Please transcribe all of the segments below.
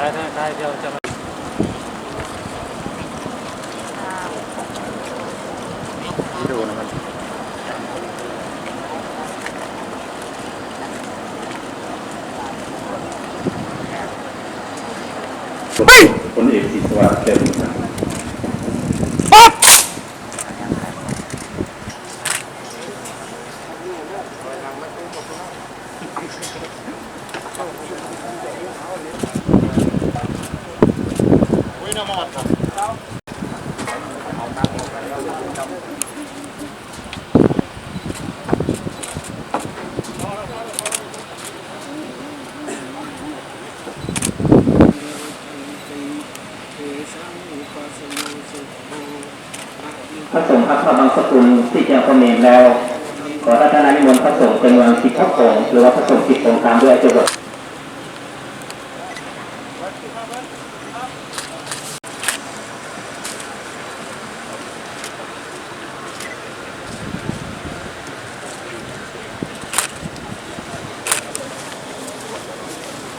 ຖ່າຍ ຖ່າຍ ຖ່າຍ ດຽວຈະມາ ວິດີໂອນຳມັນ ເຮີ້ຍ ພົນເອກ ສີສະຫວາດ ແກ້ວບຸນທັນ ປັບ ພະສົງຮັບພະບັງສະກຸນທີ່ຈະປະເນນແລ້ວ, ຂໍລັດຖະນານິມົນພະສົງຈຳນວນສິບຫົກອົງ ຫຼືວ່າພະສົງສິບອົງຕາມດ້ວຍເຈົ້າ.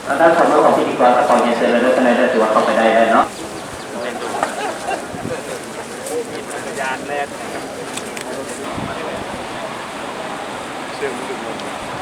ທາງດ້ານຂວາມືຂອງພິທີກອນກໍຂໍຮຽນເຊີນເດີ ຂ້າງໃນເດີ ຖືວ່າເຂົ້າໄປໄດ້ແລ້ວເນາະ.